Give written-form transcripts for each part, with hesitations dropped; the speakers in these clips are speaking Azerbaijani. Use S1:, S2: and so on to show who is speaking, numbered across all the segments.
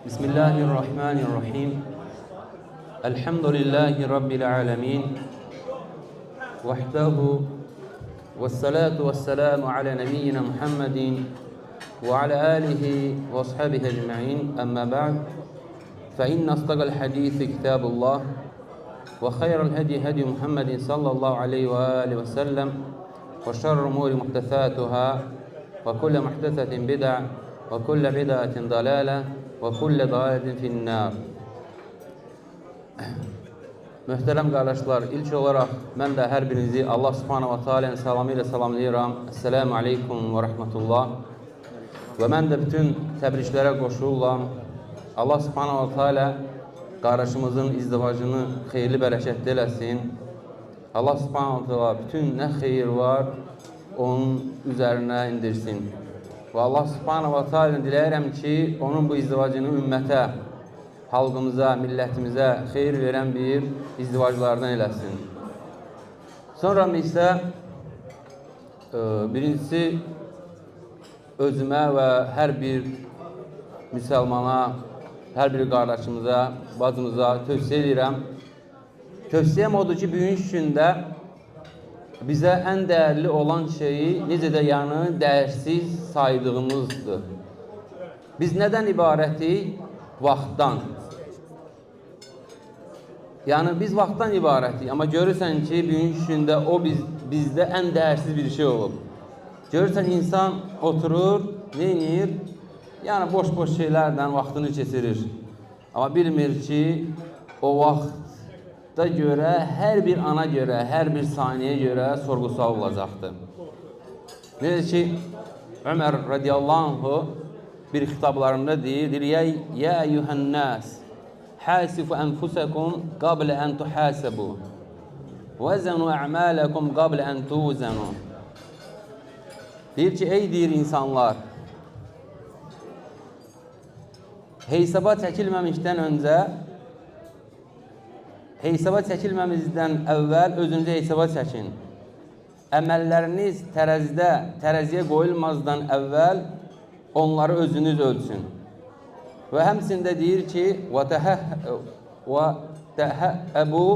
S1: Bismillahirrahmanirrahim. Elhamdülillahi Rabbil alemin. Vahdehu vessalatu vesselamu ala nebiyyina Muhammedin ve ala alihi ve ashabihi ecma'in. Amma ba'd. Fe inne asdaqal hadisi kitabullah ve hayral hedi hedi Muhammedin sallallahu aleyhi ve alihi ve sellem ve şerrul umuri muhtesatuhâ ve kulle muhtesetin bid'a ve kulle bid'atin dalale ve kulle dalaletin finnâr. Möhtərəm qardaşlar, ilk olaraq mən də hər birinizi Allah Subhanahu va Taala'nın salamı ilə salamlayıram. Esselamu aleykum və rəhmətullah. Və mən də bütün təbriklərə qoşuluram. Allah Subhanahu va Taala qardaşımızın izdivacını xeyirli, bərəkətli eləsin. Allah Subhanahu va Taala bütün nə xeyir var, onun üzərinə indirsin. Və Allah Subhanahu va Taala diləyirəm ki, onun bu izdivacını ümmətə, xalqımıza, millətimizə xeyir verən bir izdivaclardan eləsin. Sonra isə birincisi özümə və hər bir müsəlmana, hər bir qardaşımıza, bacımıza tövsiyə edirəm. Tövsiyəm odur ki, bugünkü gündə bizə ən dəyərli olan şeyi necə də yəni dəyərsiz saydığımızdır. Biz nədən ibarətik? Vaxtdan. Yəni biz vaxtdan ibarətik, amma görürsən ki, bugünkü gündə o bizdə ən dəyərsiz bir şey olub. Görürsən insan oturur, nə edir? Yəni boş-boş şeylərlə vaxtını keçirir. Amma bilmir ki, o vaxta görə, hər bir ana görə, hər bir saniyə görə sorğu-sual olacaqdır. Necə ki, Ömər radiyallahu anhu bir xitablarında deyir, ya eyyuhən-nas, hasifu enfusakum qabla en tuhasabu və zenu a'malakum qabla en tuzanu. Deyir ki, ey deyir insanlar, hesaba çəkilməmişdən öncə, hesaba çəkilməmizdən əvvəl özünüzü hesaba çəkin. Əməlləriniz tərəzidə, tərəziyə qoyulmazdan əvvəl onları özünüz ölçün. Və həmçində deyir ki, və təhəbbu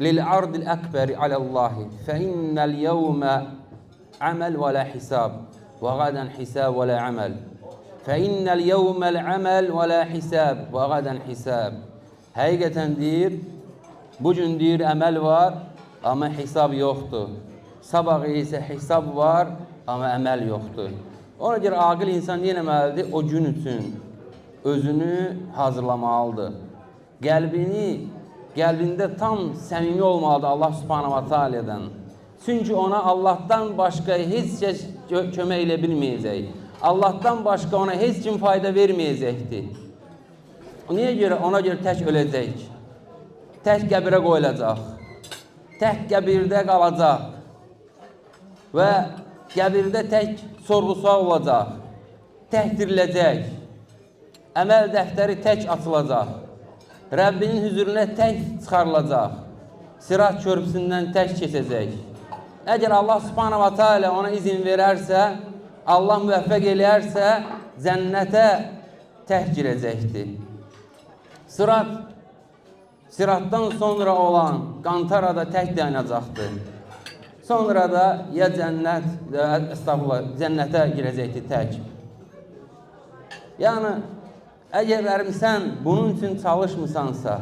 S1: lil-ardil əkbəri aləllahi fə innəl yevmə əməl və la hisab və qadan hisab və la əməl. Fə innəl yevməl əməl və la hisab və qadan hisab. Həqiqətən deyir, bu gün deyir əməl var, amma hesab yoxdur. Sabah isə hesab var, amma əməl yoxdur. Ona görə aqil insan nə etməlidir? O gün üçün özünü hazırlamalıdır. Qəlbini, qəlbində tam səmimi olmalıdır Allah Subhanahu va Taala'dan. Çünki ona Allahdan başqa heç kəs kömək elə bilməyəcək. Allahdan başqa ona heç kim fayda verməyəcəkdir. Niyə görə? Ona görə tək öləcək. Tək qəbirə qoyulacaq. Tək qəbirdə qalacaq. Və qəbirdə tək sorğu-sual olacaq. Tək diriləcək. Əməl dəftəri tək açılacaq. Rəbbinin hüzuruna tək çıxarılacaq. Sirat körpüsündən tək keçəcək. Əgər Allah Subhanahu va Taala ona izin verərsə, Allah müvəffəq eləyərsə, cənnətə tək girəcəkdir. Sıratdan sonra olan qantarada tək dayanacaqdır. Sonra da ya cənnət, estağfurullah, cənnətə girəcəkdir tək. Yəni, əgər sən bunun üçün çalışmısansa,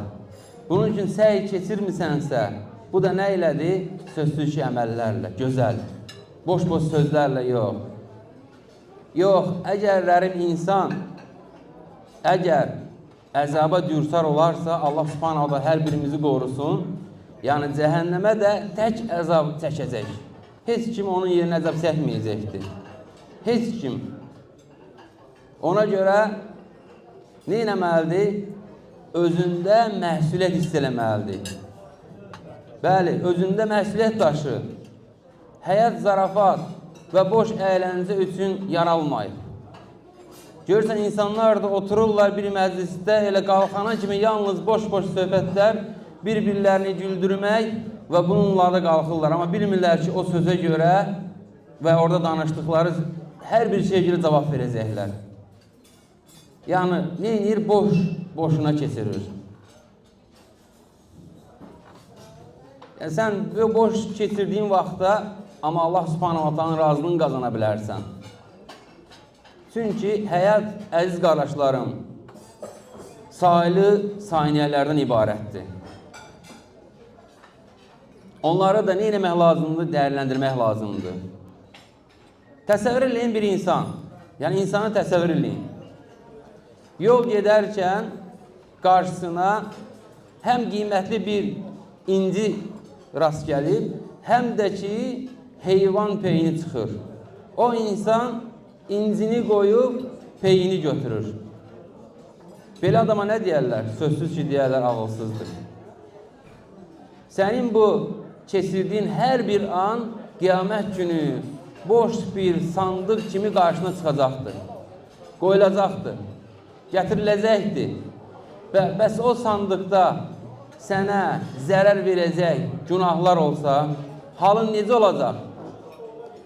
S1: bunun üçün səy keçirmisənsə, bu da nə ilədir? Sözsüz ki, əməllərlə, gözəl. Boş-boş sözlərlə yox. Yox, əgərlərim insan, əgər əzaba dürsar olarsa, Allah Subhanahu da hər birimizi qorusun. Yəni cəhənnəmə də tək əzab çəkəcək. Heç kim onun yerinə əzab çəkməyəcəkdir. Heç kim. Ona görə nə etməlidir? Özündə məsuliyyət hiss eləməlidir. Bəli, özündə məsuliyyət daşı. Həyat zarafat və boş əyləncə üçün yaralmayıb. Görürsən, insanlar da otururlar bir məclisdə, elə qalxana kimi yalnız boş-boş söhbətlər, bir-birlərini güldürmək və bununla da qalxırlar. Amma bilmirlər ki, o sözə görə və orada danışdıqları hər bir şeyə görə cavab verəcəklər. Yəni, nə edir? Boşuna keçirir. Yəni, sən boş keçirdiyin vaxtda, amma Allah Subhanahu wa ta'anın razılığını qazana bilərsən. Çünki həyat, əziz qardaşlarım, sayılı saniyələrdən ibarətdir. Onları da nə etmək lazımdır? Dəyərləndirmək lazımdır. Təsəvvür eləyin bir insan. Yəni, insanı təsəvvür eləyin. Yol gedərkən qarşısına həm qiymətli bir inci rast gəlib, həm də ki, heyvan peyini çıxır. O insan incini qoyub peyini götürür. Belə adama nə deyərlər? Sözsüz ki, deyərlər ağılsızdır. Sənin bu keçirdiyin hər bir an qiyamət günü boş bir sandıq kimi qarşına çıxacaqdır. Qoyulacaqdır. Gətiriləcəkdir. Və bəs o sandıqda sənə zərər verəcək günahlar olsa, halın necə olacaq?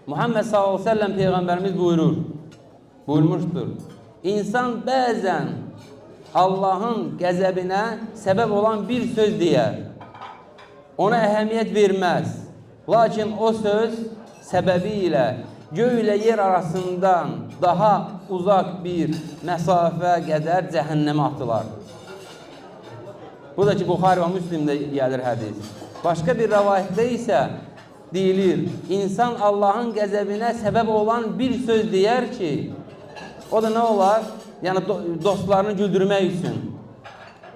S1: Muhammed sallallahu əleyhi və səlləm peyğəmbərimiz buyurmuşdur. İnsan bəzən Allahın qəzəbinə səbəb olan bir söz deyər. Ona əhəmiyyət verməz. Lakin o söz səbəbi ilə göy ilə yer arasından daha uzaq bir məsafə qədər cəhənnəmə atılar. Bu da ki, Buxari və Müslimdə gəlir hədis. Başqa bir rəvayətdə isə deyilir, insan Allahın qəzəbinə səbəb olan bir söz deyər ki, o da nə olar? Yəni, dostlarını güldürmək üçün.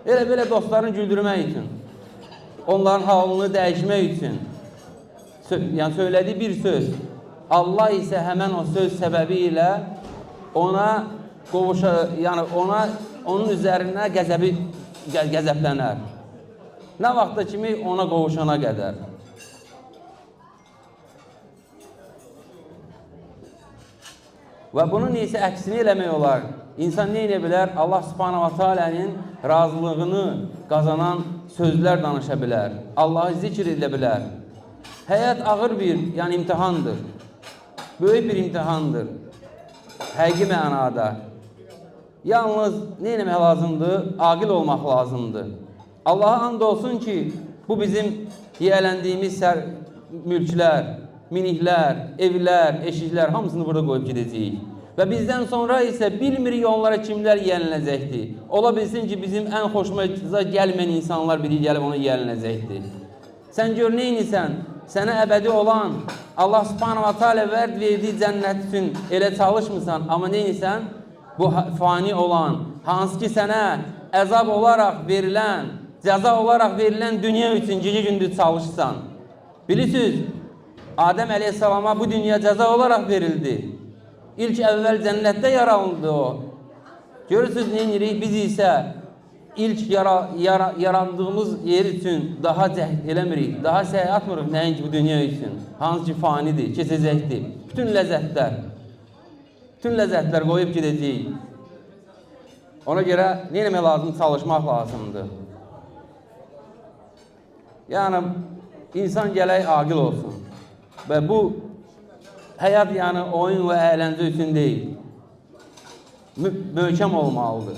S1: Elə belə dostlarını güldürmək üçün. Onların halını dəyişmək üçün. Yəni, söylədiyi bir söz. Allah isə həmən o söz səbəbi ilə ona qovuşa, yəni onun üzərinə qəzəblənər. Nə vaxta kimi ona qovuşana qədər. Və bunun isə əksini eləmək olar. İnsan nə edə bilər? Allah Subhanahu wa Taala'nın razılığını qazanan sözlər danışa bilər. Allahı zikr edə bilər. Həyat ağır bir, yəni imtihandır. Böyük bir imtihandır. Həqiqi mənada. Yalnız nə etmək lazımdır? Aqil olmaq lazımdır. Allaha and olsun ki, bu bizim yiyələndiyimiz mülklər, miniklər, evlər, eşiklər hamısını burada qoyub gedəcəyik. Və bizdən sonra isə bilmirik onlara kimlər yiyələnəcəkdir. Ola bilsin ki, bizim ən xoşumuza gəlməyən insanlar biri gəlib ona yiyələnəcəkdir. Sən gör, nə edirsən? Sənə əbədi olan Allah Subhanahu wa Taala vərd verdiyi cənnət üçün elə çalışmısan, amma nə edirsən? Bu fani olan, hansı ki sənə əzab olaraq verilən, cəza olaraq verilən dünya üçün gecə-gündüz çalışırsan. Bilirsiniz, Adəm əleyhissalama bu dünya cəza olaraq verildi. İlk əvvəl cənnətdə yarandı o. Görürsünüz, nə edirik? Biz isə ilk yarandığımız yer üçün daha cəhd eləmirik, daha səy atmırıq nəinki bu dünya üçün. Hansı ki fanidir, keçəcəkdir. Bütün ləzzətlər qoyub gedəcəyik. Ona görə nə etmək lazım? Çalışmaq lazımdır. Yəni, insan gələk aqil olsun. Və bu həyat yəni oyun və əyləncə üçün deyil. Möhkəm olmalıdır.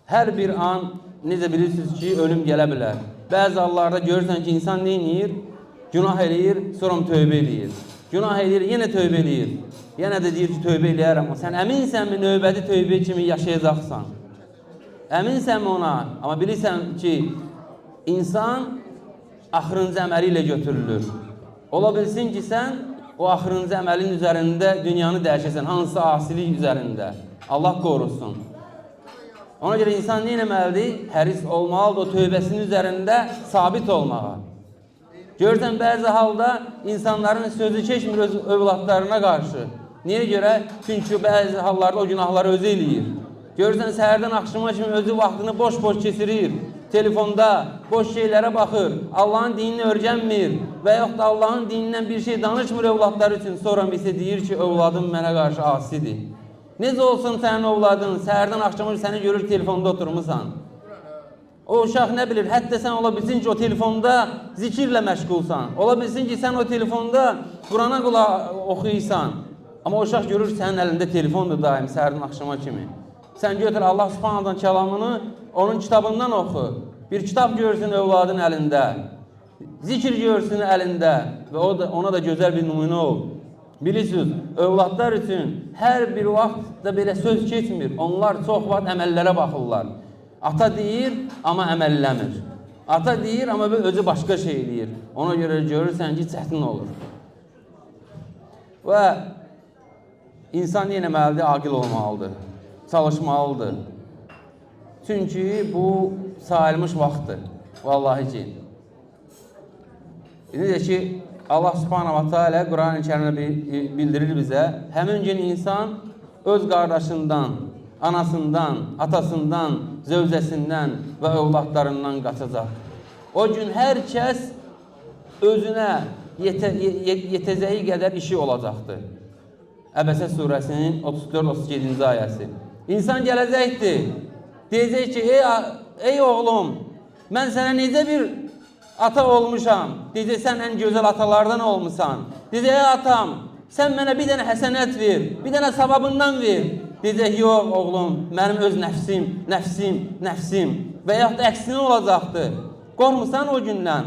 S1: Hər bir an necə bilirsiniz ki, ölüm gələ bilər. Bəzi hallarda görürsən ki, insan nə edir? Günah eləyir, sonra tövbə eləyir. Günah eləyir, yenə tövbə eləyir. Yenə də deyir ki, tövbə eləyərəm. Sən əminsənmi növbəti tövbə kimi yaşayacaqsan? Əminsənmi ona? Amma bilirsən ki, insan axırıncı əməli ilə götürülür. Ola bilsin ki, sən o axırıncı əməlin üzərində dünyanı dəyişəsən, hansısa asilik üzərində. Allah qorusun. Ona görə insan nə etməlidir? Həris olmalıdır o tövbəsinin üzərində sabit olmağa. Görürsən, bəzi halda insanların sözü keçmir öz övladlarına qarşı. Niyə görə? Çünki bəzi hallarda o günahları özü eləyir. Görürsən, səhərdən axşama kimi özü vaxtını boş-boş keçirir. Telefonda boş şeylərə baxır, Allahın dinini öyrənmir və yaxud da Allahın dinindən bir şey danışmır övladları üçün. Sonra isə deyir ki, övladım mənə qarşı asidir. Necə olsun sənin övladın, səhərdən axşama səni görür telefonda oturmusan. O uşaq nə bilir, hətta sən ola bilsin ki, o telefonda zikirlə məşğulsan. Ola bilsin ki, sən o telefonda Qurana qulaq oxuyursan. Amma o uşaq görür sənin əlində telefondur daim səhərdən axşama kimi. Sən götür Allah Subhanahu'nun kəlamını onun kitabından oxu. Bir kitab görsün övladın əlində. Zikr görsün əlində və o da, ona da gözəl bir nümunə ol. Bilirsiniz, övladlar üçün hər bir vaxt da belə söz keçmir. Onlar çox vaxt əməllərə baxırlar. Ata deyir, amma əməlləmir. Ata deyir, amma özü başqa şey eləyir. Ona görə görürsən ki, çətin olur. Və insan yenə eləməlidir, aqil olmalıdır, çalışmalıdır. Çünki bu sayılmış vaxtdır. Vallahi ki. Necə ki, Allah Subhanahu va Taala Quran-ı Kərimdə bildirir bizə, həmin gün insan öz qardaşından, anasından, atasından, zövcəsindən və övladlarından qaçacaq. O gün hər kəs özünə yetəcəyi qədər işi olacaqdır. Əbəsə surəsinin 34-37-ci ayəsi. İnsan gələcəkdir. Deyəcək ki, ey oğlum, mən sənə necə bir ata olmuşam. Deyəcək, sən ən gözəl atalardan olmusan. Deyəcək, ey atam, sən mənə bir dənə həsənət ver, bir dənə savabından ver. Deyəcək, yox oğlum, mənim öz nəfsim, nəfsim, nəfsim və yaxud da əksinə olacaqdır. Qorxmusan o gündən?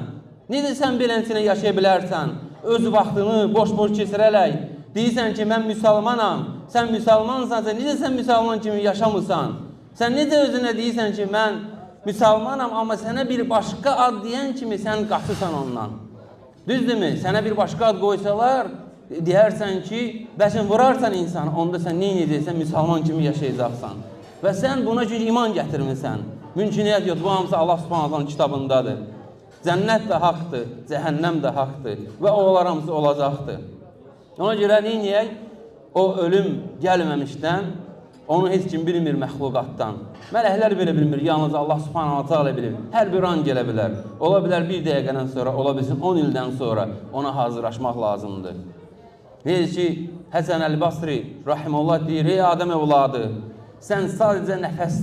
S1: Necə sən beləsinə yaşaya bilərsən? Öz vaxtını boş-boş keçirərək deyirsən ki, mən müsəlmanam. Sən müsəlmansansa, necə sən müsəlman kimi yaşamırsan? Sən necə özünə deyirsən ki, mən müsəlmanam, amma sənə bir başqa ad deyən kimi sən qaçırsan ondan. Düzdürmü? Sənə bir başqa ad qoysalar, deyərsən ki, bəsin vurarsan insanı, onda sən nə edəcəksən? Müsəlman kimi yaşayacaqsan. Və sən buna çünki iman gətirmisən. Mümküniyyət yoxdur. Bu hamısı Allah Subhanahu taala kitabındadır. Cənnət də haqdır, cəhənnəm də haqdır və onlar hamısı olacaqdır. Ona görə nə edək? O ölüm gəlməmişdən onu heç kim bilmir məxluqatdan. Mələklər belə bilmir, yalnız Allah Subhanahu taala bilir. Hər bir an gələ bilər. Ola bilər bir dəqiqədən sonra, ola bilsin 10 ildən sonra ona hazırlaşmaq lazımdır. Necə ki, Həsən əl-Basri rahimehullah deyir: "Ey Adəm övladı, sən sadəcə nəfəs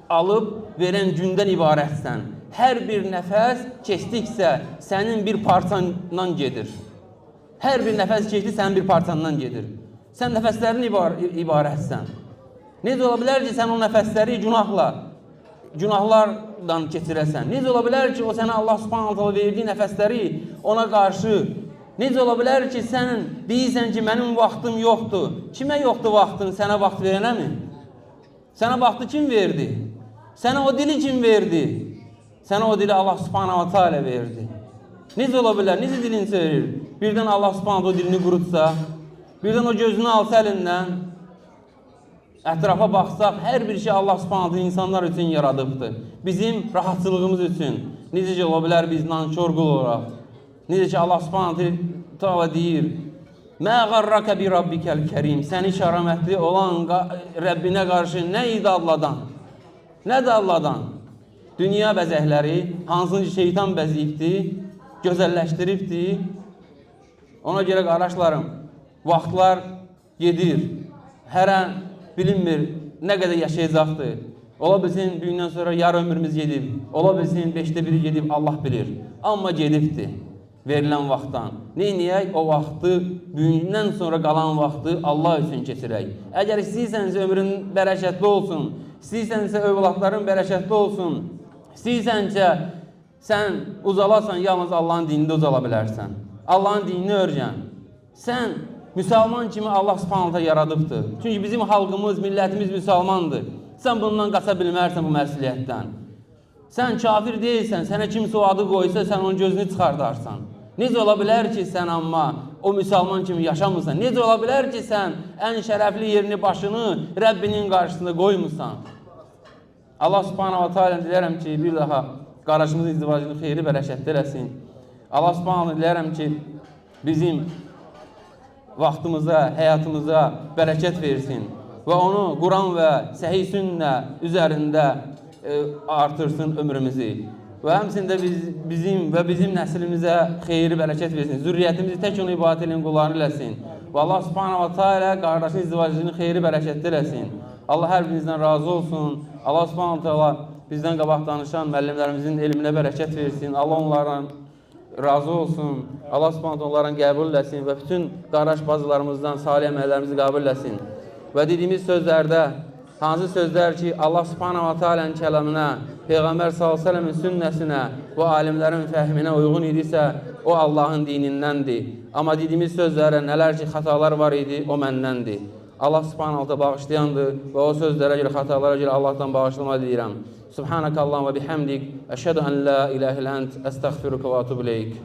S1: alıb verən gündən ibarətsən. Hər bir nəfəs keçdikcə sənin bir parçandan gedir. Hər bir nəfəs keçdi sənin bir parçandan gedir. Sən nəfəslərin ibarətsən. Necə ola bilər ki, sən o nəfəsləri günahlarla keçirəsən? Necə ola bilər ki, o sənə Allah Subhanahu taala verdiyi nəfəsləri ona qarşı necə ola bilər ki, sən deyirsən ki, mənim vaxtım yoxdur. Kimə yoxdur vaxtın? Sənə vaxt verənəmi? Sənə vaxtı kim verdi? Sənə o dili kim verdi? Sənə o dili Allah Subhanahu taala verdi. Necə ola bilər? Necə dilin söyür? Birdən Allah Subhanahu o dilini qurutsa, birdən o gözünü alsa əlindən, ətrafa baxsaq, hər bir şey Allah Subhanahu insanlar üçün yaradıbdır. Bizim rahatçılığımız üçün. Necə ki ola bilər biz nankor qul olaraq? Necə ki Allah Subhanahu taala deyir: "Mə qarraka bi rabbikəl kərim." Səni kəramətli olan Rəbbinə qarşı nə idi adladan? Nə də Allahdan? Dünya bəzəkləri, hansını ki şeytan bəzəyibdi, gözəlləşdiribdi. Ona görə qardaşlarım, vaxtlar gedir. Hər an bilinmir nə qədər yaşayacaqdır. Ola bilsin bu gündən sonra yarı ömrümüz gedib, ola bilsin beşdə biri gedib, Allah bilir. Amma gedibdi verilən vaxtdan. Neyniyək? O vaxtı, bu gündən sonra qalan vaxtı Allah üçün keçirək. Əgər istəyirsənsə ömrün bərəkətli olsun, istəyirsənsə övladların bərəkətli olsun, istəyirsənsə sən ucalasan, yalnız Allahın dinində ucala bilərsən. Allahın dinini öyrən. Sən müsəlman kimi Allah Subhanahu taala yaradıbdır. Çünki bizim xalqımız, millətimiz müsəlmandır. Sən bundan qaça bilmərsən bu məsuliyyətdən. Sən kafir deyilsən, sənə kimsə o adı qoysa, sən onun gözünü çıxardarsan. Necə ola bilər ki, sən amma o müsəlman kimi yaşamırsan? Necə ola bilər ki, sən ən şərəfli yerini, başını Rəbbinin qarşısında qoymursan? Allah Subhanahu va Taala dilərəm ki, bir daha qardaşımızın izdivacını xeyirli bərəkətli eləsin. Allah Subhanahu dilərəm ki, bizim vaxtımıza, həyatımıza bərəkət versin və onu Quran və səhih sünnə üzərində artırsın ömrümüzü. Və həmçinin bizim və bizim nəslimizə xeyir, bərəkət versin. Zürriyyətimizi tək onu ibadət edən qullarını eləsin. Və Allah Subhanahu va Taala qardaşın izdivacını xeyri, bərəkətli eləsin. Allah hər birinizdən razı olsun. Allah Subhanahu va Taala bizdən qabaq danışan müəllimlərimizin elminə bərəkət versin. Allah onlarla razı olsun. Allah Subhanahu onların qəbul eləsin və bütün qardaş bacılarımızdan salih əməllərimizi qəbul eləsin. Və dediyimiz sözlərdə hansı sözlər ki, Allah Subhanahu va Taala'nın kəlamına, Peyğəmbər sallallahu əleyhi və səlləmin sünnəsinə və alimlərin fəhminə uyğun idisə, o Allahın dinindəndir. Amma dediyimiz sözlərə nələr ki xətalar var idi, o məndəndir. Allah Subhanahu taala bağışlayandır və o sözlərə görə, xətalara görə Allahdan bağışlama diləyirəm. Subhanakallahumma və bihamdik, əşhədu en la ilahe illə ent, əstəğfiruka və etûbü ileyk.